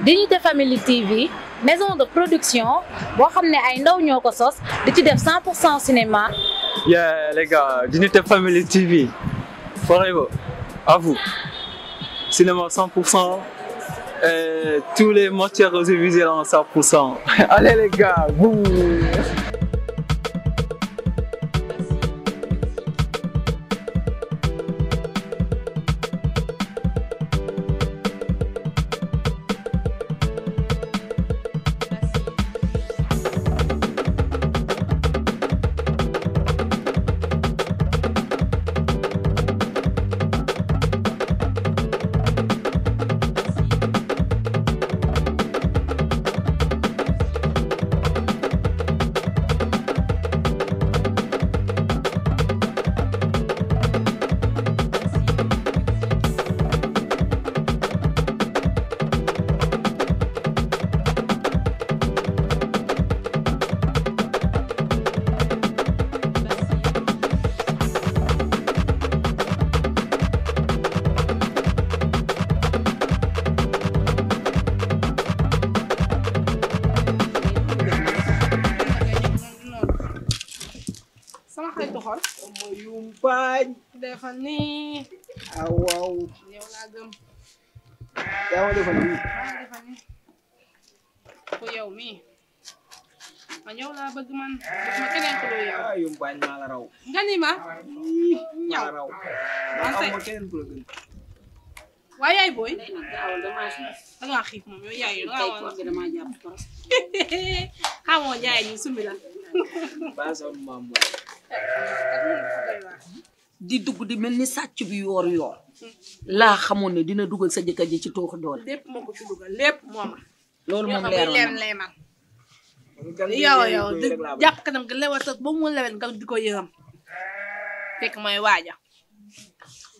Dignité Family TV maison de production boo xam ne ay ndaw ñoo ko sos di ci def 100% cinéma. Yeah les gars, Dignité Family TV forever à vous. Cinéma 100% et tous les matières audiovisuelles en 100%. Allez les gars, boum. Yumpaañ defal nii waaw yow laa gëm yaa ma defal nii defal nii ko yow mii man yow laa bëgg man def ma keneen ku dul yow yumpaañ maa la raw nga ni ma ñaw maa raw man am ma keneen ku la gën waaye yaay booy gaawal damaa xiif dangaa xiif moom yow yaay tey koor gi damaa jàpp trop xamoo jaay ni sumbi la baa sa maam di dugg di mel ni sàcc bi yoor laa xamoon ne dina dugal sa jëkkër ji ci tooxi doole lépp moo ko ci dugal lépp mooma loolu moom leeroon na leemal yow jàpp kanam nga lewata ba mu lewet nga di ko yërëm fekk mooy waaja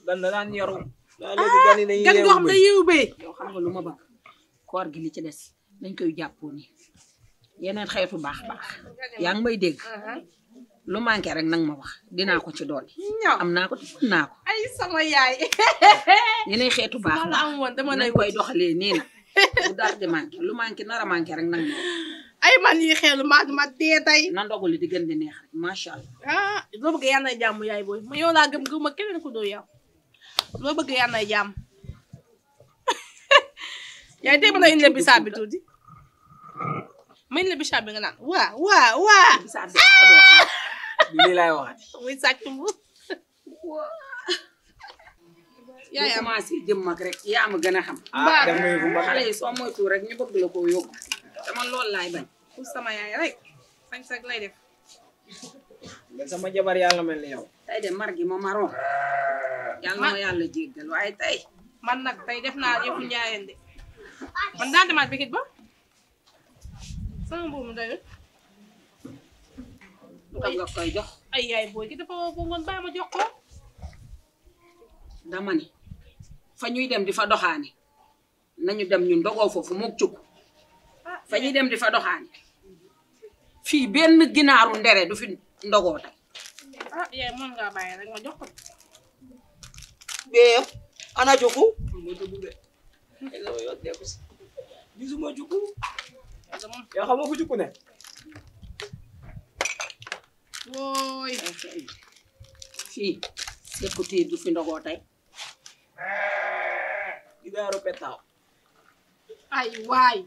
gan na daan yaru daa léegi gan yi dañuy gan goo xam ne yiw bee yow xam nga lu ma bëgg koor gi li ci des dañ koy jàppoo ni yeneen xeetu baax yaa ngi may dégg lu manqué rek nag ma wax dinaa ko ci doole am naa ko naa ko ay sama yaay yeneen xeetu baax la am woon dama lay koy doxalee nii na bu dara di manqué lu manqué nar a manqué rek nag ma ay man yi xeelu ma dee tey na ndogali di gën di neex rek macha allah loo bëgg yàlla nay jàmm yaay booy ma yow laa gëm ma keneen ko doo yow loo bëgg yàlla nay jàmm yaay tey mën a indi la bisaab bi tuuti ma indi la bisaab bi nga naan waa bisaab bi lii laay waxati muy sàcc bu yaay commencé jëm mag rek yaa ma gën a xam dem ngay fu ma xale yi soo moytu rek ñu bëgg la koo yóbbu te man loolu laay bañ pour sama yaay rek sañ sag lay def sama jabar yàlla mel ni yow tey de mar gi ma maroon yàlla ma yàlla jéggal waaye tey man nag tey def naa yëfu njaayeen de man daan demaat bikit ba sama mbuum mu doyul dog nga koy jox ay yaay booy ki dafa woo ngoon bàyyi ma jox ko dama ni fa ñuy dem di fa doxaani nañu dem ñun dogoo foofu mook cukk fa ñuy dem di fa doxaani fii benn ginaaru ndere du fi ndogoo tey yaay mën ngaa bàyyi rek ma jox ko bee ana juku ma dugg de sama yoon nekku si gisuma juku yow xam nga fu juku ne wooy fii sekku tiir du fi ndogoo tey ginaaru petaaw ay waay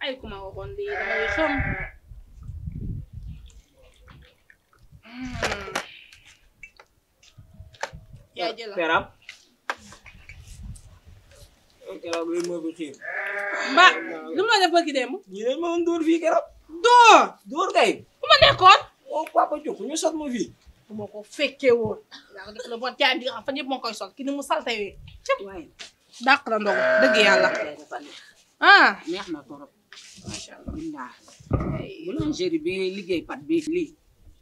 ay ku ma waxoon lii damay xam yaa jëla peram keroog li moo fi xiir ba lu mu la def bëgg dem ñi dañ ma doon dóor fii keroog dóor kay fu ma nekkoon oo papa juk ñu sot ma fii bu ma ko fekkee woon yaa def la bon jaay bi nga xam fan yëpp moo koy sol ki ni mu saltewee waaye dàq la ndogu dëgg yàlla dafa neex neex na torop macha allah billahi boulangerie bi liggéey pat bi lii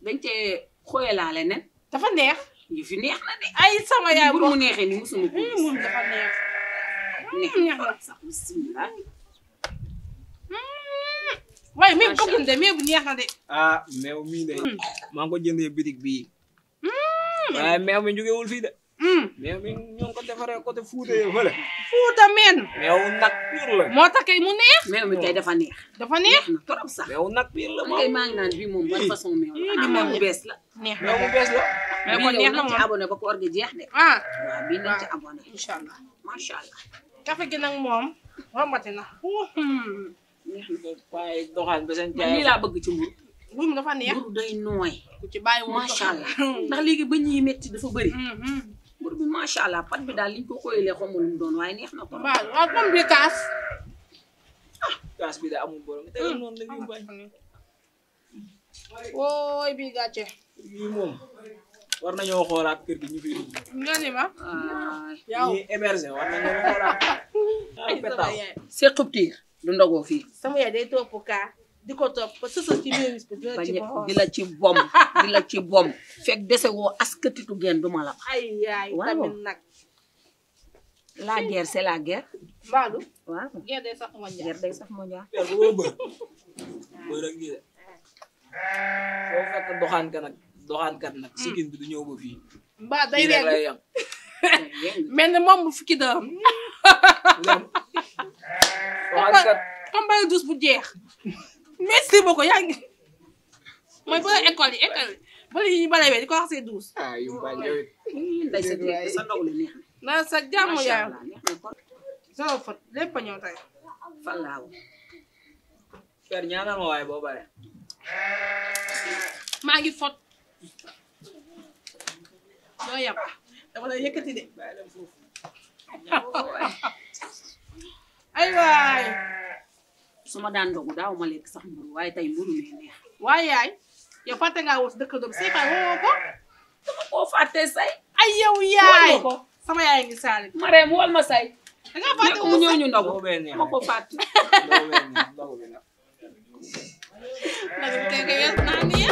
dañ cee xooyalaale nen dafa neex yi fi neex na de ay sama yaay bu mu neexee ni musuma ko mun dafa neex neex neex na sax bismillah waaye meew ko jëndee meew bu neex na de meew mii de maa ngi ko jëndee bitig bii waaye meew mi jógewul fii de meew mi ñoo ngi ko defaree côté Fuuta yi fële Fuuta men. meew nag pire la. moo tax kay mu neex. meew mi kay dafa neex. dafa neex. na trop sax. meew nag pire la man kay maa ngi naan bii moom ban façon meew la. di meew bu bees la. neex meew bu bees la. mais kon neex na ci moom. abonné ba koor gi jeex de. ah waaw bii nañ ci abonné. incha allah. macha allah. café gi nag moom rombati na. neex na. waaye doxaan ba seen man lii laa bëgg ci mburu. mburu mi dafa neex. mburu day nooy. ku ci bàyyi woon macha allah ndax léegi ba ñuy metti dafa bëri. mburu bi macha allah pat bi daal liñ ko koyalee xamul lu mu doon waaye neex na ko. waaw comme bi kaas. kaas bi da amul borom te noonu la ñuy bañ. wooy bi gàcce. yii moom war nañoo xoolaat kër gi ñu fi dugg. nga ni ma. yow ñii hébergé war nañoo xoolaat. sequb tiir du ndogoo fii. sama yaay day topp kaa di ko topp ba sësal ci biir bis bi di la ci bom di la ci bom fekk dese woo askatitu geen du ma la. ay yaay tamit nag. la guerre c'est la guerre. Mbaalu. waaw guerre day sax mondial. guerre day sax mondial. per bu boo bër bër ak gii de foo fekk doxaankat nag sikin bi du ñëw ba fii. mbaa day rek lay yam. mel ni moom bu fukki dërëm. doxaankat comme bari dus bu jeex. merci beaucoup yaa ngi mooy ba école yi ba li ñuy balawee di ko wax see douze. ah yu bañ yow it. nday sa tiir sa ndaw la neex na sa jàmm yaay. neex na kon. sama fot lépp a ñëw tey. fan laa woo. per ñaanal ma waaye boo bare. maa ngi fot. doo yab dama lay yëkkati de. ay waay. su ma daan ndogu daaw ma lekk sax mburu waaye tey mburu mi neex. waaye yaay yow fàtte ngaa woo si dëkkandoo bi say fay woo ko. dama koo fàtte say. ay yow yaay. ko sama yaay ngi saali. Marème wol ma say. da ngaa fàtte mu ñëw ñu ndogu. boo bee neex dama ko fàtte. boo bee neex ndogu bi nag. nag bi kay wees naa nii